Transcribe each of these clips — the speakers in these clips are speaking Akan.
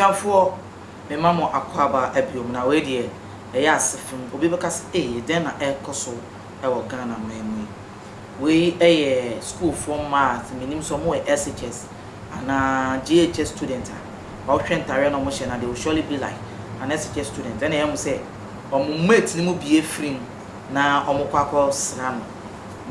Abusuafoɔ, mema mo akwaaba biom, na wei deɛ ɛyɛ asefem. Obi bɛka sɛ, Ei, dɛn na ɛrekɔ so wɔ Ghana man mu yi? Wei yɛ sukuufoɔ mma a sɛ mennim sɛ wɔyɛ SHS anaa JHS student a, wɔhwɛ ntareɛ na wɔhyɛ no a, they will surely be like an SHS student. Ɛna ɛyɛ mo sɛ wɔn mate no mu bi afiri mu na wɔkɔ akɔsra no,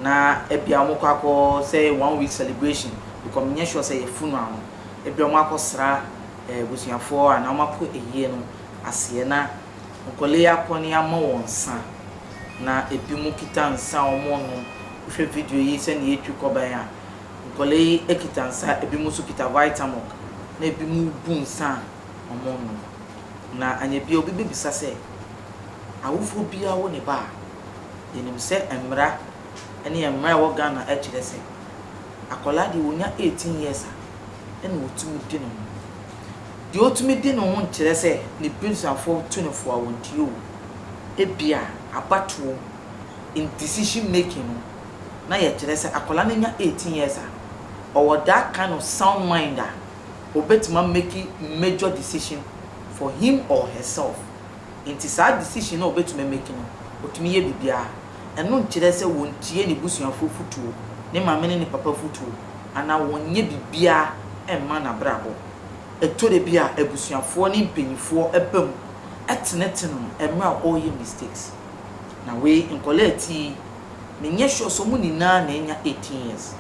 na ebia wɔkɔ akɔ sɛ one week celebration because menyɛ sure sɛ yɛ funeral no, ebia wɔakɔsra abusuafoɔ anaa wɔakɔ ayie no aseɛ na nkwadaa yi akɔ ne ama wɔn nsa na ebinom kita nsa a wɔrenom. Wohwɛ video yi sɛnea yɛtwi kɔban a, nkwadaa yi kita nsa, ebinom nso kita Vitamilk na ebinom bu nsa a wɔrenom. Na anyɛ bia obi bɛbisa sɛ, awofoɔ biara wo ne ba a, yɛnim sɛ mmara ne mmara a ɛwɔ Ghana kyerɛ sɛ akwadaa deɛ wɔnya 18 years a ɛna wɔtumi di ne ho. Deɛ ɔtumi di ne ho nkyerɛ sɛ ne busuafoɔ tu ne fo a wɔntie o. Ebia abatoɔ in decision making no na yɛkyerɛ sɛ akwadaa no nya 18 years a, ɔwɔ that kind of sound mind a obetumi make major decision for him or herself. Nti saa decision na obetumi make no, otumi yɛ biribiara. Ɛno nkyerɛ sɛ wɔntie ne busuafoɔ fotuo, ne maame ne ne papa fotuo, anaa wɔnyɛ biribiara ɛmma n'abrabɔ. Ɛtɔ da bi a abusuafoɔ ne mpanyinfoɔ ɛba mu ɛtenetene no mmerɛ a ɔreyɛ mistakes. Na wei nkwadaa ti yi, menyɛ sure sɛ wɔn nyinaa na anya 18 years.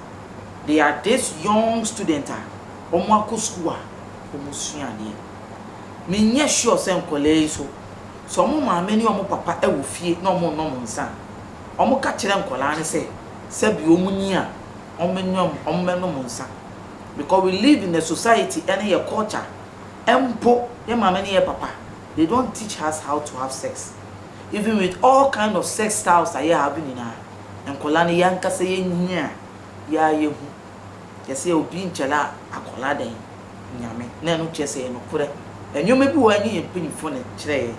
They are this young student a wɔn akɔ school a wɔsua adeɛ. Menyɛ sure sɛ nkwadaa yi so, sɛ wɔn maame ne wɔn papa wɔ fie na wɔn renom nsa a, wɔn ka kyerɛ nkwadaa no sɛ sɛbi wɔn nyi a wɔn wɔn bɛnom nsa. Because we live in a society ɛne yɛ culture mpo yɛ maame ne yɛ papa, they don't teach us how to have sex. Even with all kind of sex styles a yɛ have nyinaa, nkwadaa no yɛn ankasa yɛnyi a yɛa yɛhu. Yɛsɛ obi nkyɛlɛ akwadaa dan Nyame na ɛno kyerɛ sɛ yɛ nokorɛ. Nneɛma bi wɔ hɔ a ɛnyɛ yɛn mpanyinfoɔ na kyerɛ yɛn.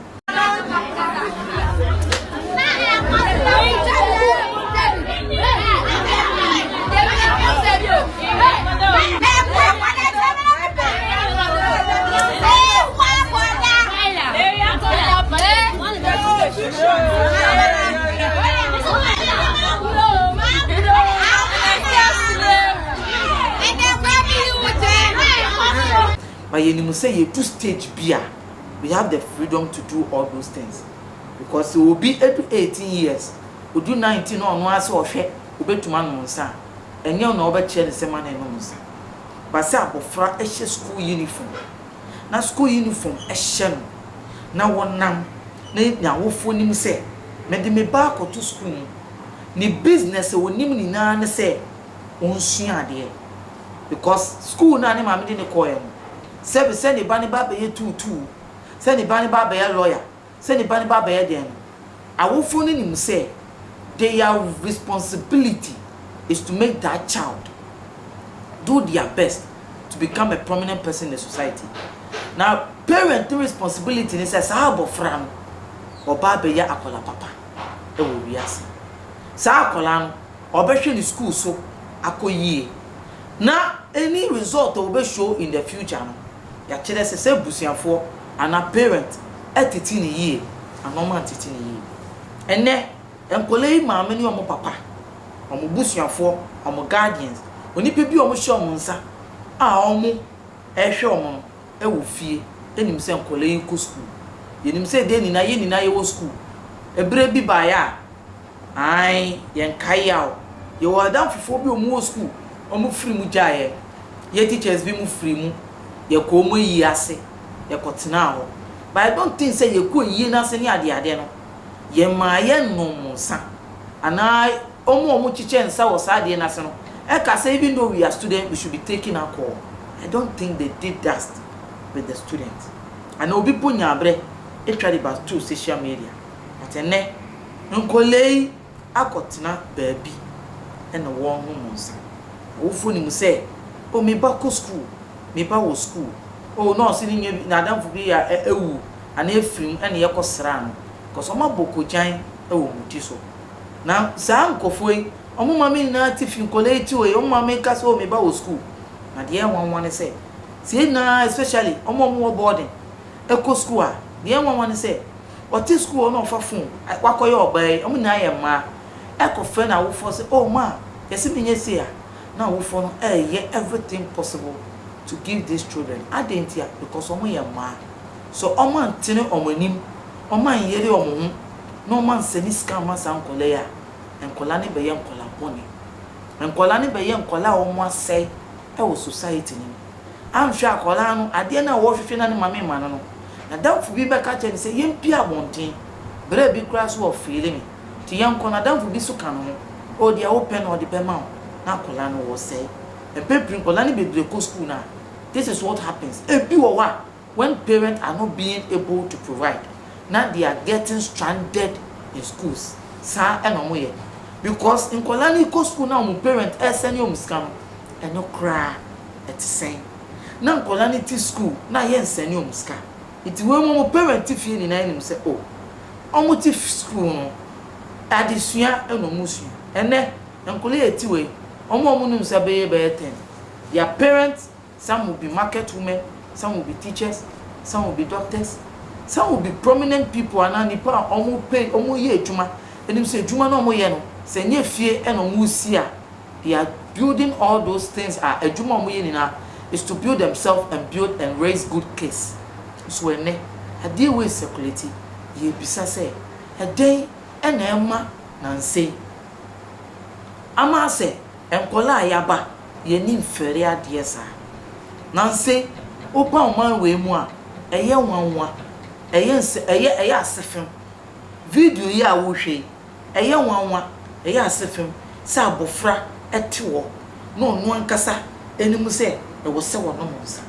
But yɛnim sɛ yɛdu stage bi a, we have the freedom to do all those things. Because sɛ obi edu 18 years, odu 19 na ɔno ara sɛ ɔhwɛ obetumi anom nsa a, ɛnyɛ wo na wɔbɛkyerɛ ne sɛ ma no nnom nsa. But sɛ abɔfra hyɛ school uniform, na school uniform hyɛ no, na wɔnam na n'awofoɔ nim sɛ mede me ba akɔto school mu, ne business a onim nyinaa ne sɛ ɔnsua adeɛ. Because school no a ne maame de ne kɔɔɛ no, sɛbi sɛ ne ba ne ba bɛyɛ tuutuu, sɛ ne ba ne ba bɛyɛ lawyer, sɛ ne ba ne ba bɛyɛ deɛn no, awofoɔ no nim sɛ their responsibility is to make that child do their best to become a prominent person in the society. Na parent responsibility ne sɛ saa abɔfra no, ɔba abɛyɛ akwadaa papa ɛwɔ wiase. Saa akwadaa no, ɔbɛhwɛ ne school so akɔ yie. Na any result a ɔbɛ show in the future no, yɛakyerɛ sɛ sɛ abusuafoɔ anaa parent ɛtete ne yie anaa ɔmo antete ne yie. Ɛnɛ, nkwadaa yi maame ne ɔmo papa, ɔmo busuafoɔ, ɔmo guardians, onipa bi a ɔmo hyɛ ɔmo nsa a ɔmo ɛhwɛ ɔmo no ɛwɔ fie ɛnim sɛ nkwadaa yi kɔ school. Yɛnim sɛ deɛ nyinaa yɛn nyinaa yɛwɔ school. Ebere bi baeɛ a, ae, yɛnkae yaw. Yɛwɔ adamfofoɔ bi a ɔmo wɔ school, ɔmo firi mu gyaeɛ. Yɛ teachers bi mu firi mu, yɛkɔ ɔmo ayi ase, yɛkɔtenaa hɔ. But I don't think sɛ yɛkɔ yie n'ase ne adeade no, yɛmaa yɛnom nsa anaa ɔmo a ɔmo kyekyɛ nsa wɔ saa adeɛ n'ase no, ɛka sɛ even though we are students, we should be taking alcohol. I don't think they did that with the students. Ana obi po nyabrɛ etwa de ba to social media. But ɛnɛ, nkɔlaa yi akɔtena baabi ɛna wɔrenom nsa. Awofoɔ nim sɛ, oh, me ba kɔ school, me ba wɔ school. Oh, na ɔsi ne nua bi, n'adamfo bi yɛ ewu anaa efiri mu ɛna yɛkɔ sra no. Because ɔmo abɔ kogyan ɛwɔ wɔn ti so. Na saa nkɔfoɔ yi, ɔmo maame nyinaa te fi nkɔlaa yi ti wɔ yi, ɔmo maame ka sɛ, oh, me ba wɔ school. Na deɛ ɛnwanwa ne sɛ, Sɛ yɛn nyinaa, especially wɔn a wɔwɔ boarding, ɛkɔ school a, deɛ ɛnwanwa ne sɛ, ɔte school hɔ na ɔfa phone, wakɔyɛ ɔbaa yi, wɔn nyinaa yɛ mmaa, ɛkɔfrɛ n'awofoɔ sɛ, "Oh ma, yɛsɛ menyɛ sei" a, na awofoɔ no ɛreyɛ everything possible to give these children. Adɛn nti a? Because wɔn yɛ mmaa. So wɔn antene wɔn anim, wɔn anyere wɔn ho, na wɔn ansɛne sika ama saa nkɔla yi a, nkɔla no bɛyɛ nkɔla bɔne. Nkɔla no bɛyɛ nkɔla a wɔn asɛe ɛwɔ society no mu. Anhwɛ akɔla no, adeɛ no a wɔrehwehwɛ na ne maame ma no no, n'adamfo bi bɛka kyerɛ no sɛ yɛmpie abɔnten, berɛ bi koraa so wɔfeele me nti yɛnkɔ. N'adamfo bi so ka no ho o, deɛ wopɛ no ɔde bɛma wo, na akɔla no wɔsɛe. Mpɛn nkɔla no bebree kɔ school na this is what happens. Ebi wɔ hɔ a, when parents are not being able to provide, na they are getting stranded in schools. Saa ɛna wɔn yɛ, because nkɔla no kɔ school na wɔn parent ɛsɛne wɔn sika no, ɛno koraa ɛte sɛn na nkɔla no ti school na yɛ nsɛne wɔn sika? Nti wɔn mu wɔn parent ti fie nyinaa nim sɛ o, wɔn ti school no, adesua ɛna wɔn sua. Ɛnɛ nkɔla yɛ ti wɔ yi, wɔn a wɔn nim sɛ bɛyɛ 10, their parents, some will be market women, some will be teachers, some will be doctors, some will be prominent people anaa nipa a wɔn pay, wɔn yɛ adwuma. Ɛnim sɛ adwuma na wɔn yɛ no, sɛ nye fie ɛna wɔn si a, they are building all those things a adwuma a wɔn yɛ nyinaa is to build themselves and build and raise good kids. So ɛnɛ adeɛ wei circulate, yɛbisa sɛ ɛdɛn ɛna ɛma nansɛn ama sɛ nkɔla a yaba yɛni mfɛre adeɛ saa nansɛn woba ɔman wei mu a, ɛyɛ nwanwa, ɛyɛ nsɛ, ɛyɛ asefem. Video yi a wohwɛ yi, ɛyɛ nwanwa, ɛyɛ asefem sɛ abɔfra ɛte hɔ na ɔno ankasa anim sɛ ɛwɔ sɛ wɔnom nsa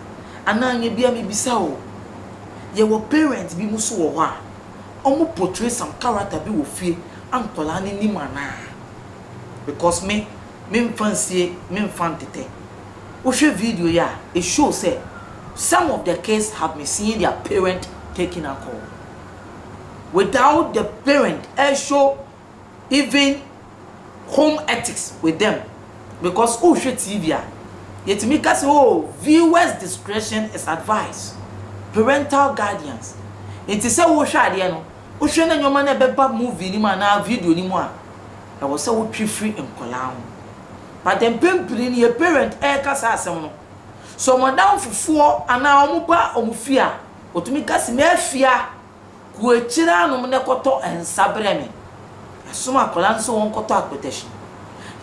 anaa nyɛ bia. Mebisa o, yɛwɔ parent bi mu so wɔ hɔ a ɔmo portray some character bi wɔ fie a nkɔlaa no nim anaa? Because me memfa nsie, memfa ntetɛ. Wohwɛ video yi a, it show sɛ some of the kids have been seeing their parent taking alcohol without the parent show even home ethics with them, because wohwɛ TV a, yɛtumi ka sɛ, oh, viewers discretion is advised, parental guidance. Nti sɛ wohwɛ adeɛ no, wohwɛ na nneɛma no ɛbɛba movie no mu anaa video no mu a, ɛwɔ sɛ wotwe firi nkɔlaa ho. But mpempere no, yɛ parent ɛreka saa asɛm no so, ɔmo adamfofoɔ anaa ɔmo ba ɔmo fie a, otumi ka si mɛfia kò akyire anom na ɛkɔtɔ nsa brɛ me. Yasoma akwadaa no sɛ wɔnkɔtɔ akpɛtɛhye,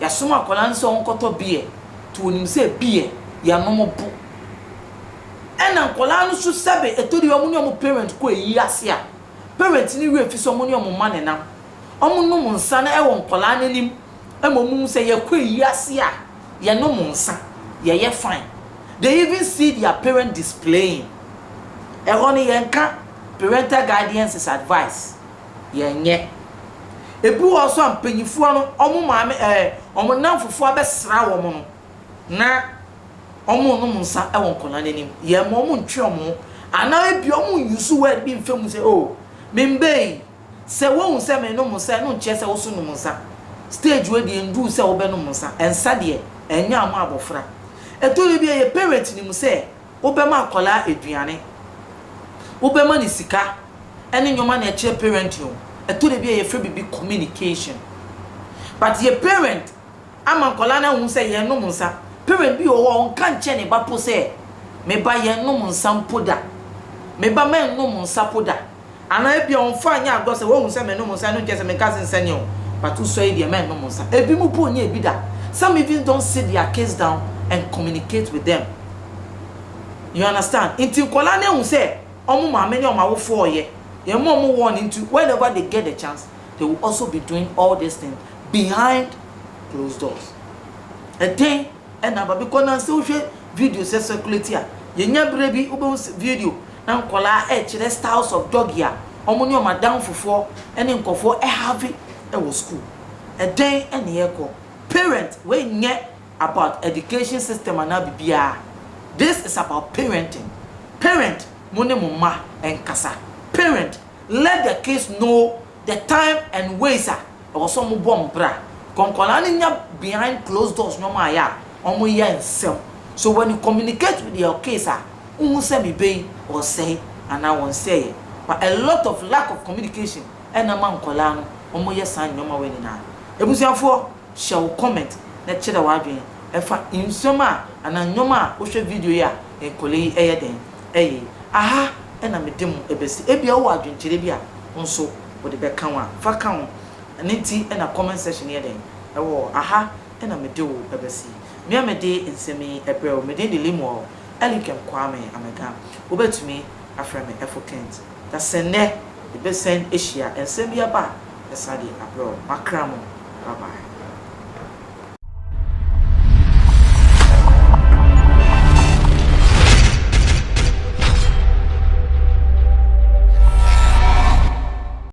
yasoma akwadaa no sɛ wɔnkɔtɔ beer, to onim sɛ beer yɛnom bo. Ɛna nkwadaa no nso, sɛbe, ɛtɔ de wɔn ne wɔn parent kɔ eyi ase a, parent ne werɛ fi sɛ wɔn ne wɔn mma nenam, wɔn nom nsa no ɛwɔ nkwadaa n'anim, ɛma wɔn mu sɛ yɛkɔ eyi ase a, yɛnom nsa, yɛyɛ fine. They even see their parent displaying. Ɛhɔ no yɛnka parental guidance is advice, yɛnyɛ. Ebi wɔ so a, mpanyinfoɔ no, wɔn maame wɔn namfofoɔ abɛsra wɔn no na wɔn nom nsa ɛwɔ nkwadaa n'anim, yɛn mo wɔn ntwe wɔn ho anaa ebi wɔn use word bi nfɛ mu sɛ, "Oh, mbɛyi sɛ wɔn sɛ mɛ nom nsa ɛno nkyɛn sɛ wɔso nom nsa." Stage wei deɛ ndu sɛ wɔbɛnom nsa. Nsa deɛ ɛnyɛ ama abɔfra. Ɛtɔ bi a, yɛ parent nim sɛ wobɛma akwadaa aduane, wobɛma ne sika ɛne nneɛma na ɛkyerɛ parent o. Ɛtɔ de bi a, yɛfrɛ bibi communication, but yɛ parent ama nkwadaa no ahu sɛ yɛn nom nsa. Parent bi wɔ hɔ a, ɔnka nkyɛn ne ba po sɛ, "Me ba, yɛn nom nsa mpo da. Me ba, mɛn nom nsa po da." Anaa ebi a, ɔnfa nyɛ agorɔ sɛ wɔn sɛ mɛ nom nsa no nkyɛn sɛ mɛ nka se nsa nyɛ o, but wosɔ yi deɛ, mɛn nom nsa. Ebi mu po nyɛ ebi da. Some even don't sit their kids down and communicate with them, you understand? Nti nkwadaa no ehu sɛ ɔmo maame ne ɔmo awofoɔ yɛ yɛn mo ɔmo wɔ ne, nti whenever they get the chance, they will also be doing all these things behind closed doors. Ɛdɛn ɛna aba? Because na sɛ wohwɛ video sɛ circulate a, yɛnya berɛ bi wobɛhu video na nkwadaa ɛkyerɛ styles of doggy a ɔmo ne ɔmo adamfofoɔ ɛne nkɔfoɔ ɛhave ɛwɔ school. Ɛdɛn ɛna yɛkɔ? Parent wey nyɛ about education system anaa bibiara, this is about parenting. Parent, mo ne mo mma nkasa. Parent, let the kids know the time and ways a ɛwɔ sɛ ɔmo bɔ mbra. Kɔnkɔnaa no nya behind closed doors nneɛma ayɛ a ɔmo yɛ nsɛm. So when you communicate with your kids a, wohu sɛ me ba yi ɔresɛe anaa ɔnsɛeɛ. But a lot of lack of communication ɛna ama nkwadaa no wɔyɛ saa nneɛma wei nyinaa. Abusuafoɔ, hyɛ wo comment na kyerɛ w'adwene ɛfa nsɛm a anaa nneɛma a wohwɛ video yi a nkwadaa yi ɛyɛ dɛn ɛyɛ yi. Aha ɛna mede mo ɛbɛsi. Ebia wowɔ adwenkyerɛ bi a wo nso wode bɛka ho a, fa ka ho. Ɛno nti ɛna comment section yɛ dɛn ɛwɔ hɔ. Aha ɛna mede wo ɛbɛsi. Me a mede nsɛm yi ɛbrɛ wo, me din de Limuel Elikem Kwame Amega. Wobɛtumi afrɛ me Efo Kent. Na sɛ nnɛ yɛbɛsan ahyia, nsɛm bi aba a, mɛsan de abrɛ wo. Makra mo. Bye bye.